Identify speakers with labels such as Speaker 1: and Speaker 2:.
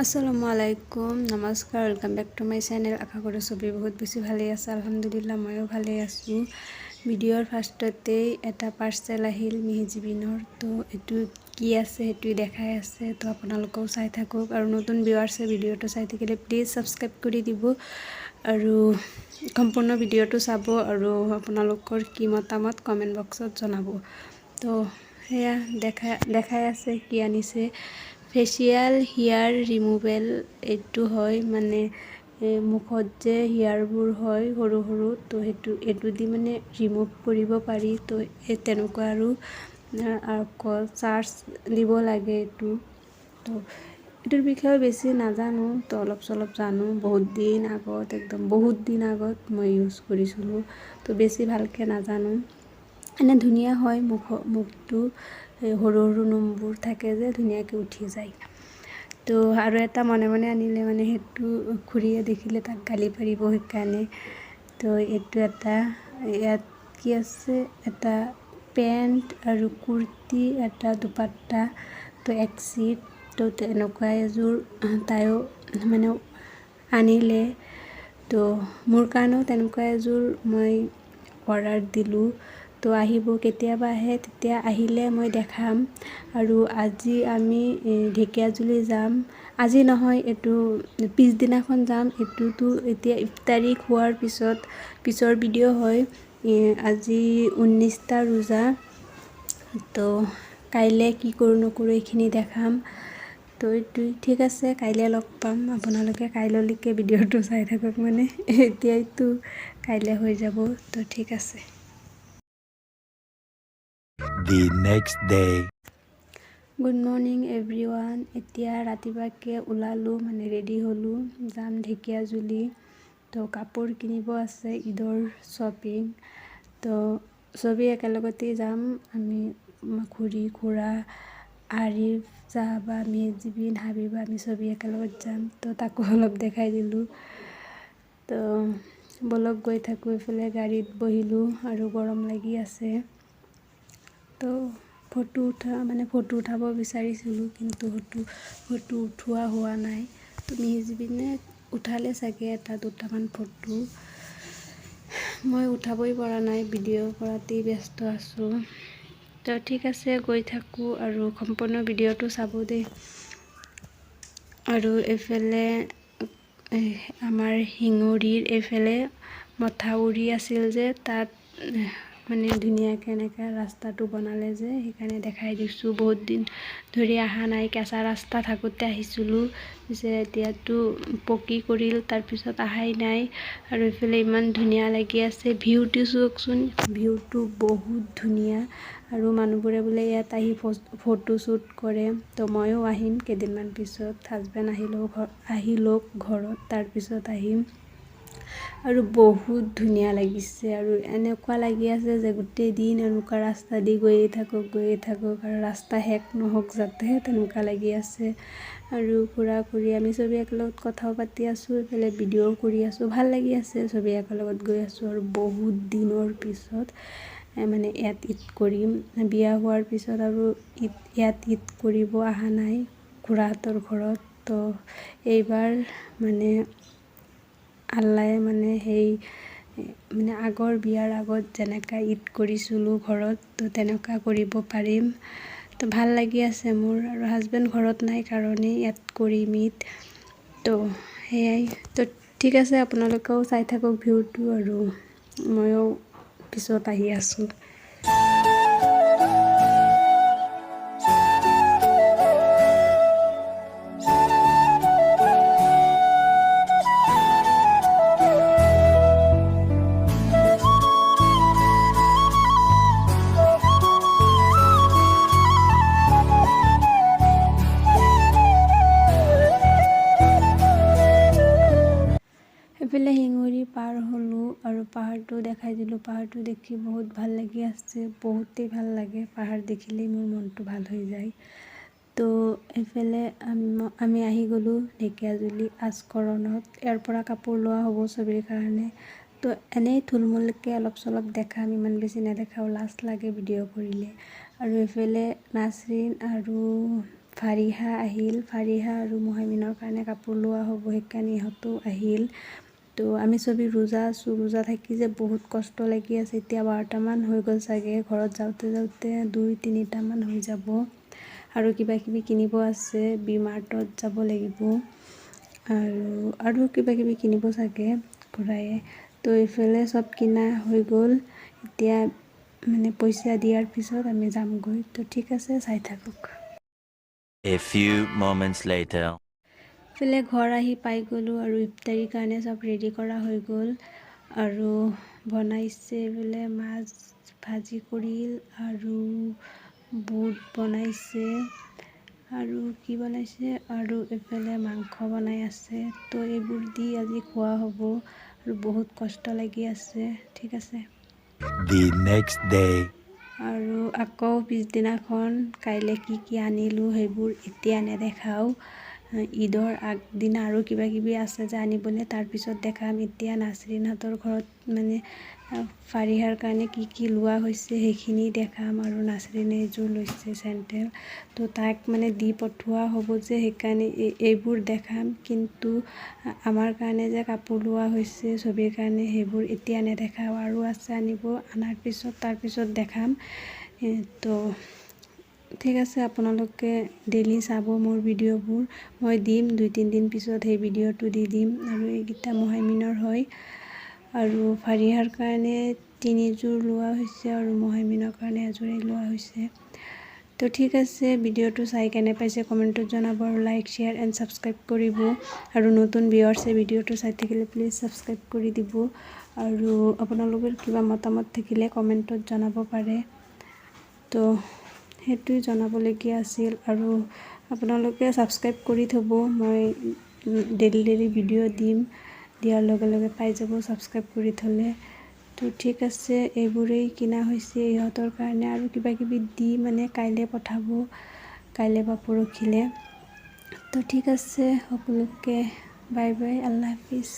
Speaker 1: আসসালামু আলাইকুম, নমস্কাৰ, welcome back to my channel. আশা কৰোঁ চবেই বহুত বেছি ভালেই আছে। আলহামদুলিল্লাহ, ময়ো ভালেই আছোঁ। ভিডিঅ'ৰ ফাৰ্ষ্টতেই এটা পাৰ্চেল আহিল মিহিজিবিনৰ। তো এইটো কি আছে সেইটো দেখাই আছে, তো আপোনালোকেও চাই থাকক। আৰু নতুন ভিউৱাৰ্ছে ভিডিঅ'টো চাই থাকিলে প্লিজ ছাবস্ক্ৰাইব কৰি দিব আৰু সম্পূৰ্ণ ভিডিঅ'টো চাব আৰু আপোনালোকৰ কি মতামত কমেণ্ট বক্সত জনাব। তো সেয়া দেখাই আছে কি আনিছে। ফেচিয়েল হেয়াৰ ৰিমুভেল এইটো হয়, মানে এই মুখত যে হেয়াৰবোৰ হয় সৰু সৰু, তো সেইটো এইটো দি মানে ৰিমুভ কৰিব পাৰি। তো এই তেনেকুৱা আৰু আকৌ চাৰ্জ দিব লাগে এইটো। তো এইটোৰ বিষয়ে বেছি নাজানো, তো অলপ চলপ জানো। বহুত দিন আগত, একদম বহুত দিন আগত মই ইউজ কৰিছিলোঁ, তো বেছি ভালকৈ নাজানো। এনে ধুনীয়া হয়, মুখটো এই সৰু সৰু নোমবোৰ থাকে যে ধুনীয়াকৈ উঠি যায়। তো আৰু এটা মনে মনে আনিলে, মানে সেইটো খুৰীয়ে দেখিলে তাক গালি পাৰিব, সেইকাৰণে। তো এইটো এটা, ইয়াত কি আছে? এটা পেণ্ট আৰু কুৰ্তি, এটা দুপাট্টা, তো এক ছেট। তো তেনেকুৱা এযোৰ তাইও মানে আনিলে। তো মোৰ কাৰণেও তেনেকুৱা এযোৰ মই অৰ্ডাৰ দিলোঁ। তো আহিব, কেতিয়াবা আহে, তেতিয়া আহিলে মই দেখাম। আৰু আজি আমি ঢেকীয়াজুলি যাম। আজি নহয়, এইটো পিছদিনাখন যাম। এইটোতো এতিয়া ইফতাৰী খোৱাৰ পিছত পিছৰ ভিডিঅ' হয়। আজি 19টা ৰোজা। তো কাইলৈ কি কৰোঁ নকৰোঁ এইখিনি দেখাম। তো এইটো ঠিক আছে, কাইলৈ লগ পাম। আপোনালোকে কাইলৈকে ভিডিঅ'টো চাই থাকক, মানে এতিয়াইতো কাইলৈ হৈ যাব। তো ঠিক আছে।
Speaker 2: The next day.
Speaker 1: Good morning everyone. এতিয়া ৰাতিপুৱাকৈ ওলালোঁ, মানে ৰেডি হ'লোঁ, যাম ঢেকীয়াজুলি। তো কাপোৰ কিনিব আছে, ঈদৰ শ্বপিং। তো চবেই একেলগতেই যাম আমি, খুৰী, খুৰা, আৰিফ, চাহাবা, মেজবিন, হাবিবা, আমি চবেই একেলগত যাম। তো তাকো অলপ দেখাই দিলোঁ। তো ব'লক, গৈ থাকোঁ। এইফালে গাড়ীত বহিলোঁ আৰু গৰম লাগি আছে। তো ফটো উঠা, মানে ফটো উঠাব বিচাৰিছিলোঁ, কিন্তু ফটো ফটো উঠোৱা হোৱা নাই। তো মিহিজিবিনে উঠালে চাগে এটা দুটামান ফটো। মই উঠাবই পৰা নাই, ভিডিঅ' কৰাতেই ব্যস্ত আছোঁ। তো ঠিক আছে, গৈ থাকোঁ আৰু সম্পূৰ্ণ ভিডিঅ'টো চাব দেই। আৰু এইফালে আমাৰ শিঙৰিৰ এইফালে মথাউৰি আছিল যে, তাত মানে ধুনীয়াকৈ এনেকৈ ৰাস্তাটো বনালে যে, সেইকাৰণে দেখাই দিছোঁ। বহুত দিন ধৰি অহা নাই, কেঁচা ৰাস্তা থাকোঁতে আহিছিলোঁ। পিছে এতিয়াতো পকী কৰিল, তাৰপিছত অহাই নাই। আৰু এইফালে ইমান ধুনীয়া লাগি আছে ভিউটো, চাওকচোন, ভিউটো বহুত ধুনীয়া। আৰু মানুহবোৰে বোলে ইয়াত আহি ফটো শ্বুট কৰে। তো ময়ো আহিম কেইদিনমান পিছত, হাজবেণ্ড আহি লওক ঘৰত, তাৰপিছত আহিম। আৰু বহুত ধুনীয়া লাগিছে আৰু এনেকুৱা লাগি আছে যে গোটেই দিন এনেকুৱা ৰাস্তা দি গৈয়ে থাকক, গৈয়ে থাকক আৰু ৰাস্তা শেষ নহওক যাতে, তেনেকুৱা লাগি আছে। আৰু খুৰা খুৰী আমি চবেই একেলগত কথাও পাতি আছোঁ, এইফালে ভিডিঅ'ও কৰি আছোঁ। ভাল লাগি আছে, চবেই একেলগত গৈ আছোঁ। আৰু বহুত দিনৰ পিছত মানে ইয়াত ঈদ কৰিম। বিয়া হোৱাৰ পিছত আৰু ঈদ ইয়াত ঈদ কৰিব অহা নাই খুৰাহঁতৰ ঘৰত। তো এইবাৰ মানে আল্লাহে মানে সেই মানে আগৰ বিয়াৰ আগত যেনেকুৱা ঈদ কৰিছিলোঁ ঘৰত, তো তেনেকুৱা কৰিব পাৰিম। তো ভাল লাগি আছে মোৰ। আৰু হাজবেণ্ড ঘৰত নাই কাৰণে ইয়াত কৰিম ঈদ। তো সেয়াই। তো ঠিক আছে, আপোনালোকেও চাই থাকক ভিউটো আৰু ময়ো পিছত আহি আছোঁ। এইফালে শিঙৰি পাৰ হ'লোঁ আৰু পাহাৰটো দেখাই দিলোঁ। পাহাৰটো দেখি বহুত ভাল লাগি আছে, বহুতেই ভাল লাগে। পাহাৰ দেখিলেই মোৰ মনটো ভাল হৈ যায়। তো এইফালে আমি আহি গ'লোঁ ঢেকীয়াজুলি আজকৰণত। ইয়াৰ পৰা কাপোৰ লোৱা হ'ব চবেৰ কাৰণে। তো এনেই থুলমূলকৈ অলপ চলপ দেখাম, ইমান বেছি নেদেখাওঁ, লাজ লাগে ভিডিঅ' কৰিলে। আৰু এইফালে নাচৰিন আৰু ফাৰিহা আহিল। ফাৰিহা আৰু মহামিনৰ কাৰণে কাপোৰ লোৱা হ'ব, সেইকাৰণে ইহঁতো আহিল। তো আমি চবেই ৰোজা আছোঁ। ৰোজা থাকি যে বহুত কষ্ট লাগি আছে। এতিয়া 12টামান হৈ গ'ল চাগে। ঘৰত যাওঁতে যাওঁতে 2-3টামান হৈ যাব। আৰু কিবা কিবি কিনিব আছে, বি মাৰ্টত যাব লাগিব আৰু কিবা কিবি কিনিব চাগে খুৰায়ে। তো এইফালে চব কিনা হৈ গ'ল। এতিয়া মানে পইচা দিয়াৰ পিছত আমি যামগৈ। তো ঠিক আছে, চাই থাকক।
Speaker 2: A few moments later.
Speaker 1: ইফালে ঘৰ আহি পাই গ'লোঁ আৰু ইফতাৰীৰ কাৰণে চব ৰেডি কৰা হৈ গ'ল। আৰু বনাইছে বোলে মাছ ভাজি কৰিল আৰু বুট বনাইছে আৰু কি বনাইছে আৰু এইফালে মাংস বনাই আছে। তো এইবোৰ দি আজি খোৱা হ'ব আৰু বহুত কষ্ট লাগি আছে। ঠিক আছে।
Speaker 2: The next day.
Speaker 1: আৰু আকৌ পিছদিনাখন কাইলৈ কি কি আনিলোঁ, সেইবোৰ এতিয়া নেদেখাওঁ। ঈদৰ আগদিনা আৰু কিবা কিবি আছে যে আনিবলৈ, তাৰপিছত দেখাম। এতিয়া নাচৰিনহঁতৰ ঘৰত মানে ফাৰিহাৰ কাৰণে কি কি লোৱা হৈছে, সেইখিনি দেখাম। আৰু নাচৰিনে এযোৰ লৈছে চেণ্ডেল, তো তাক মানে দি পঠোৱা হ'ব যে, সেইকাৰণে এইবোৰ দেখাম। কিন্তু আমাৰ কাৰণে যে কাপোৰ লোৱা হৈছে ছবিৰ কাৰণে, সেইবোৰ এতিয়া নেদেখাওঁ। আৰু আছে আনিব, আনাৰ পিছত তাৰপিছত দেখাম। তো ঠিক আছে, আপোনালোকে ডেইলি চাব মোৰ ভিডিঅ'বোৰ। মই দিম, 2-3 দিন পিছত সেই ভিডিঅ'টো দি দিম। আৰু এইকেইটা মহামিনৰ হয়। আৰু ফাৰিহাৰ কাৰণে তিনিযোৰ লোৱা হৈছে আৰু মহামিনৰ কাৰণে এযোৰেই লোৱা হৈছে। তো ঠিক আছে, ভিডিঅ'টো চাই কেনে পাইছে কমেণ্টত জনাব আৰু লাইক, শ্বেয়াৰ এণ্ড ছাবস্ক্ৰাইব কৰিব। আৰু নতুন ভিউৱাৰ্ছে ভিডিঅ'টো চাই থাকিলে প্লিজ ছাবস্ক্ৰাইব কৰি দিব। আৰু আপোনালোকৰ কিবা মতামত থাকিলে কমেণ্টত জনাব পাৰে। তো সেইটোৱে জনাবলগীয়া আছিল। আৰু আপোনালোকে ছাবস্ক্ৰাইব কৰি থ'ব, মই ডেইলি ডেইলি ভিডিঅ' দিম, দিয়াৰ লগে লগে পাই যাব ছাবস্ক্ৰাইব কৰি থ'লে। তো ঠিক আছে, এইবোৰেই কিনা হৈছে ইহঁতৰ কাৰণে। আৰু কিবা কিবি দি মানে কাইলৈ পঠাব, কাইলৈ বা পৰহিলৈ। তো ঠিক আছে, সকলোকে বাই বাই, আল্লাহ হাফিজ।